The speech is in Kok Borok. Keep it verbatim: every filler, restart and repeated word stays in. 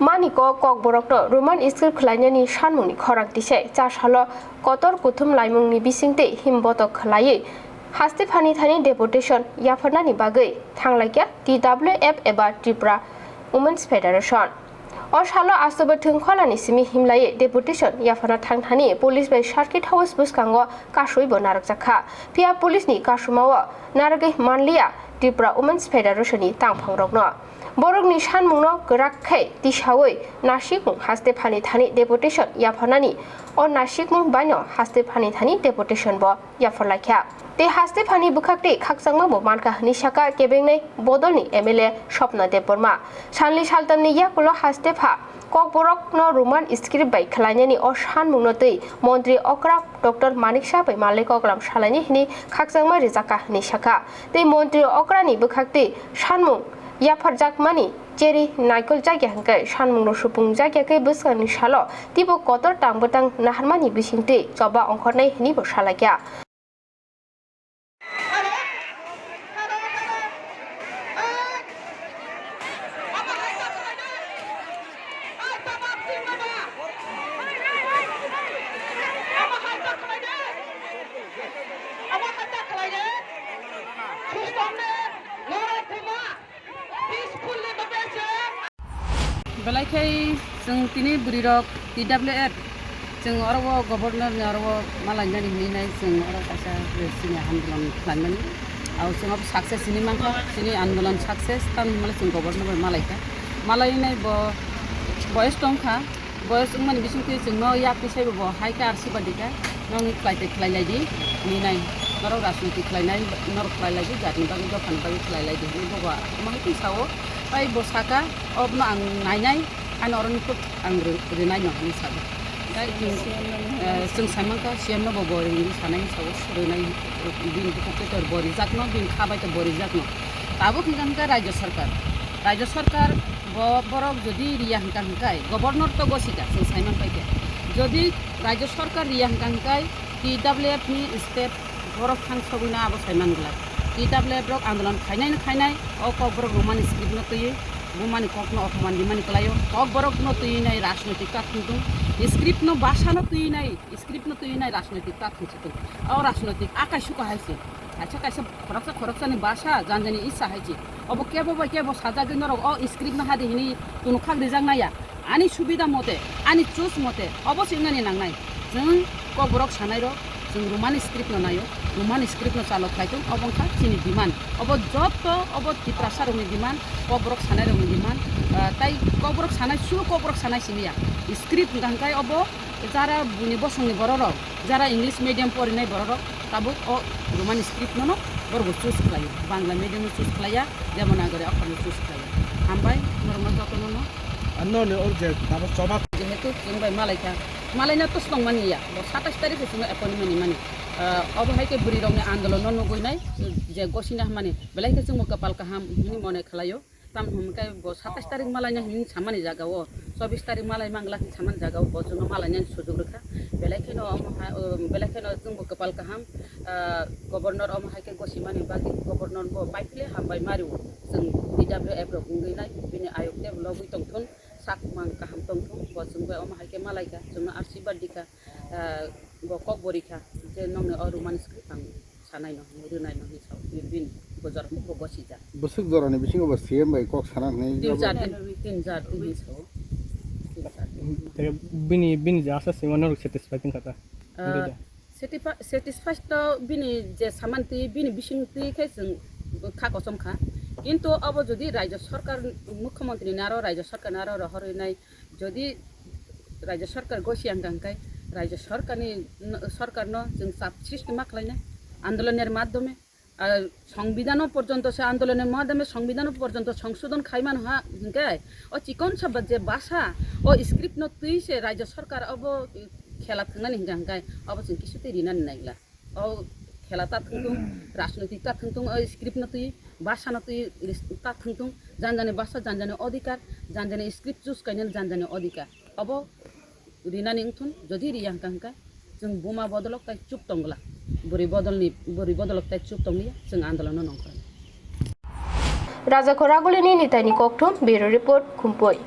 Maniko Kokborokno Roman script khlainani sanmungni khorang tisai cha salo kotor kuthum laimungni bisingtwi himbotok khlaiwi haste phani thani deputation yapharnani bagwi thanglaikha T W F eba Tripura Women's Federation. O salo October thwng kholani simi himlaiwi deputation yapharna thangthani police bai Circuit House bwskango kasui bo narwkjakha. Phiya police ni kasumao narwgwi manliya Tripura Women's Federation ni tangphangrokno. Borokni sanmungno kwrak khai tisaui nasikmung haste phani thani deputation yapharnani o nasikmung baino haste phani thani deputation bo yapharlaikha. Tei haste phani bwkhaktwi khakchangma bo mankha hwnwi sakha kebengnai bodolni M L A Swapna Debbarma. Salni saltamni yakulo haste pha Kokborokno Roman script bai khlainani o sanmungno twi Montri Okra Doctor Manik Saha bai malai koklam salaini hwnwi khakchangma rijakha hwnwi sakha. Tei Montri Okrani bwkhaktwi sanmung yapharjakmani cheri naikol jakya hwnkhe sanmungno supung jakya khe bwskangni salo teibo kotor tang bwtang naharmani bisingtwi choba ongkhornai hwnwi bo salaikha. Belai khai chwng tini bwrwi rok T W F chwng oro o governor ni oro o malainani hinwi nai chwng oro kaisa chini andolon khlaimani. Au chwng abo success hinwi mankha, chini andolon success tamni hwnmale chwng governor bai malaikha. Malainai bo boyes tongkha, boyes wngmani bisingtwi chwngno yak twi saibo bo hai khe R C ba dikha. Nokni khlai tei khlai lai di, hinwi nai. Norok rajniti khlainai, norok khlai lai di, jatni bagwi, dophani bagwi khlai lai di, hinwi bobo ama hai twi sao. Tai bo saka, obono ang nainai, ani oroni kuk ang ri-, rinai no hinwi sabo. Tai chwng, eh, chwng sai mankha, C M no bo bo hinwi sanai sao, rinai, bini bukhuk tei tor bo rijakno, bini kha bai to bo rijakno. Tabuk hwnkha hwnkha Rajya Sarkar. Rajya Sarkar bo borok jodi riya hwnkha hwnkhe, governor to gosika, chwng sai manpai khe. Jodi Rajya Sarkar riya hwnkha hwnkhe, T W F ni step borok thang sogwino abo sai man glak. T W F rok andolon khainai no khainai, o Kokborok Roman script no twiwi, bumani kokno ophoman rimani kwlaio. Kokborok no twiwi nai rajnoitik ta thwngthwng, script no basa no twiwi nai, script no twiwi nai rajnoitik ta thwngsi thwng. O rajnoitik akai suka hai se. Kaisa kaisa khoroksa khoroksani basa janjani isa hai se. Obo kebo bai kebo sajagwi norok o script no hadi hini tunu khak rijak naya. Ani subida mote, ani choose mote, obo se wngnani nangnai. Chwng Kokborok sanairok, chwng Roman script no naio, Roman script no chalo khlai thung, obo wngkha chini demand. Obo joto, obo Tiprasa rokni demand, Kokborok sanairokni demand, ah, tai Kokborok sanai, sulu Kokborok sanai simi ya. Script hwnkha hwnkhe obo jara buini bosongni bororok, jara English medium porinai bororok, tabuk o Roman script no no borok choose khlaio, Bangla medium no choose khlaiya, Devanagari okhorno choose khlaiya. Hambai, norokno jotono no. Ano ni o je tamo choba. Jehetu chwng bai malaikha, malaina to swtong mani ya, bo satais tarikh se chwngno appointment ni mani. Ah, obo hai khe bwrwi rokni andolon no nugui nai, je gosina mani, belai khe chwngbo kwpal kaham hwnwi mone khlaio. Tam hwn khe bo satais tarikh malaina hwnwi samani jaga o, chobbish tarikh malai mangla hwnwi samani jaga o bo chwngno malainani sujuk rwkha. Belai kheno omo ha, o, belai kheno chwngbo kwpal kaham, ah, governor omo hai khe gosimani bagwi governor bo pai phile hambai mari o. Chwng T W F rok wngwi nai bini ayuk tei lobwi tongthun, sak mang kaham tongthun, bo chwng bai omo hai khe malaikha, chwngno ashirbad dikha, ah, bo kok bo rikha je nokni o Roman script ang sanai no hwnwi, rwnai no hwnwi sao. Bini bujor hwnwi bo gosijak. Bwswk jorani bisingo bo C M bai kok sana hwnwi tin abo jar din, tin jar din hwnwi sao. Tin jar din. Tei bini, bini je asa sima norok satisfied wngkha ta? Ah, Bini da? Satisfi-, satisfied to bini je saman twi, bini bising twi khe chwng kha kosom kha. Kintu abo jodi Rajya Sarkar, Mukhyamantri ni aro Rajya Sarkar ni aro rohorwi nai, jodi Rajya Sarkar gosi ang kang kai, Rajya Sarkar ni, Sarkar no chwng chap sristi ma khlai nai, andolon ni madhyome, ah, Songbidhano porjonto se andolonni madhyome Songbidhano porjonto songsodhon khai mano ha hingke o chikon sa ba je basa o script no twi se Rajya Sarkar obo khela thwngnani hingka hingkai obo chwng kisu twi rinani naigla. O khela ta thwngthwng, rajnoitik ta thwngthwng, o script no twi, basa no twi ris-, ta thwngthwng, janjani basa, janjani odhikar, janjani script choose kainani janjani odhikar. Obo rinani wngthun, jodi riya hwnka hwnka, chwng buma bodolok tai chup tongla. Bwrwi bodolni, bwrwi bodolok tai chup tongliya, chwng andolono nongkhorna. Raja Khoragulini Nitaini Kokthum, Bureau Report, Khumpui.